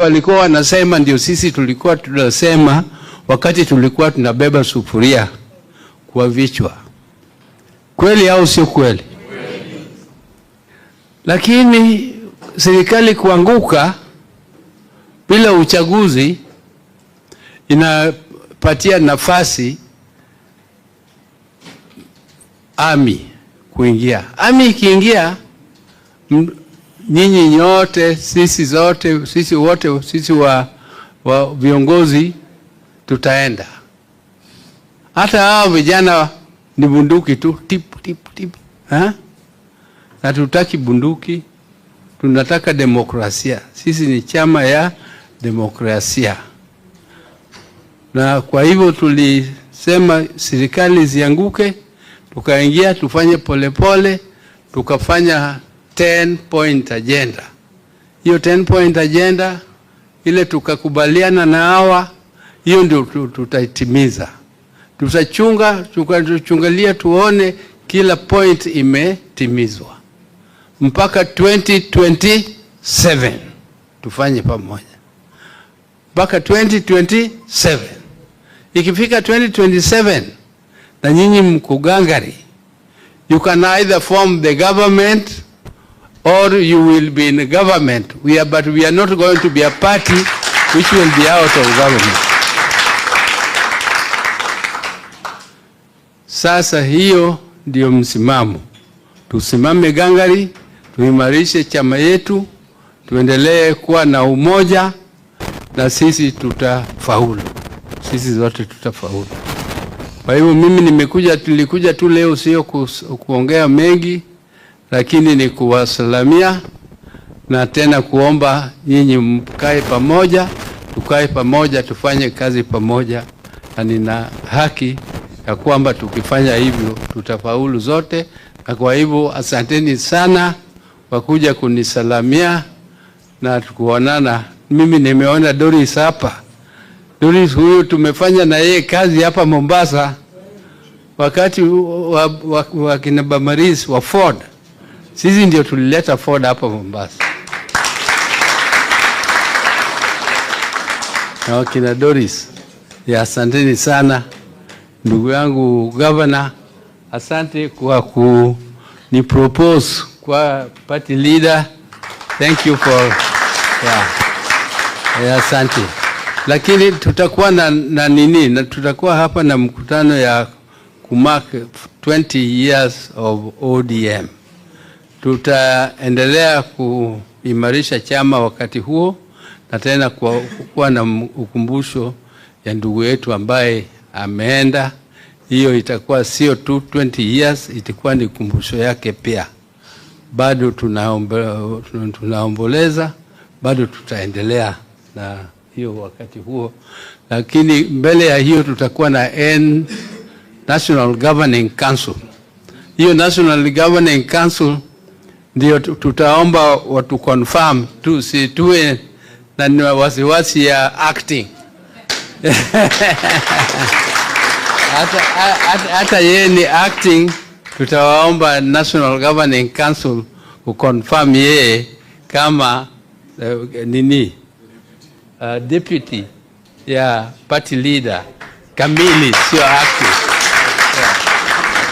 Walikuwa wanasema ndio sisi tulikuwa tunasema wakati tulikuwa tunabeba sufuria kwa vichwa. Kweli au sio kweli? Lakini serikali kuanguka bila uchaguzi inapatia nafasi army kuingia. Army ikiingia, nyinyi nyote, sisi zote, sisi wote, sisi wa viongozi tutaenda. Hata hao vijana ni bunduki tu, tip tip tip. Ha? Hatutaki bunduki, tunataka demokrasia. Sisi ni chama ya demokrasia, na kwa hivyo tulisema serikali zianguke, tukaingia tufanye polepole, tukafanya 10 point agenda. Hiyo 10 point agenda ile tukakubaliana na hawa, hiyo ndio tutaitimiza. Tutachunga, tukachungalia tuone kila point imetimizwa mpaka 2027, tufanye pamoja mpaka 2027. Ikifika 2027 na nyinyi mko gangari, you can either form the government or you will be in government. But we are not going to be a party which will be out of government. Sasa hiyo ndio msimamo. Tusimame gangari, tuimarishe chama yetu, tuendelee kuwa na umoja, na sisi tutafaulu. Sisi zote tutafaulu. Kwa hivyo mimi nimekuja, tulikuja tu leo sio kuongea mengi, lakini ni kuwasalamia na tena kuomba nyinyi mkae pamoja, tukae pamoja, tufanye kazi pamoja, na nina haki ya kwamba tukifanya hivyo tutafaulu zote. Na kwa hivyo asanteni sana kwa kuja kunisalamia na kuonana. Mimi nimeona Doris hapa. Doris huyu tumefanya na yeye kazi hapa Mombasa wakati wa kina Bamaris wa Ford. Sisi ndio tulileta Ford hapa Mombasa. Na wakina Doris, ya asanteni sana ndugu yangu governor, asante kwa kuni propose kwa party leader. Thank you for, yeah. Yeah, asante. Lakini tutakuwa na nini, na tutakuwa hapa na mkutano ya kumark 20 years of ODM. Tutaendelea kuimarisha chama wakati huo, na tena kuwa na ukumbusho ya ndugu yetu ambaye ameenda. Hiyo itakuwa sio tu 20 years, itakuwa ni kumbusho yake pia. Bado tunaomboleza, bado tutaendelea na hiyo wakati huo, lakini mbele ya hiyo tutakuwa na National Governing Council. Hiyo National Governing Council ndio tutaomba watu confirm tu, si tuwe na wasiwasi ya acting. Hata yeye ni acting, tutawaomba National Governing Council kuconfirm yeye kama nini deputy ya party leader kamili, sio acting. Yeah.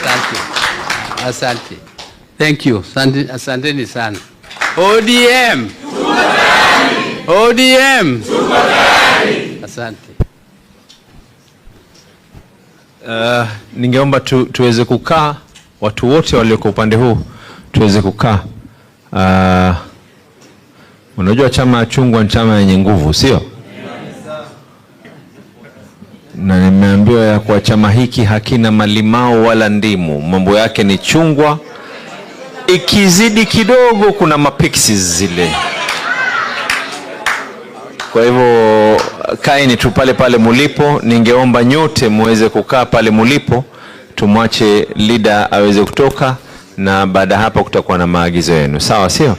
Asante. Asante. Thank you. Asante, asanteni sana. ODM. ODM. Asante. Ningeomba tuweze kukaa, watu wote walioko upande huu tuweze kukaa. Unajua chama chungwa ni chama yenye nguvu, sio? Na nimeambiwa ya kuwa chama hiki hakina malimao wala ndimu, mambo yake ni chungwa, ikizidi kidogo kuna mapixies zile. Kwa hivyo kaeni tu pale pale mulipo. Ningeomba nyote muweze kukaa pale mulipo, tumwache leader aweze kutoka, na baada hapo kutakuwa na maagizo yenu, sawa sio?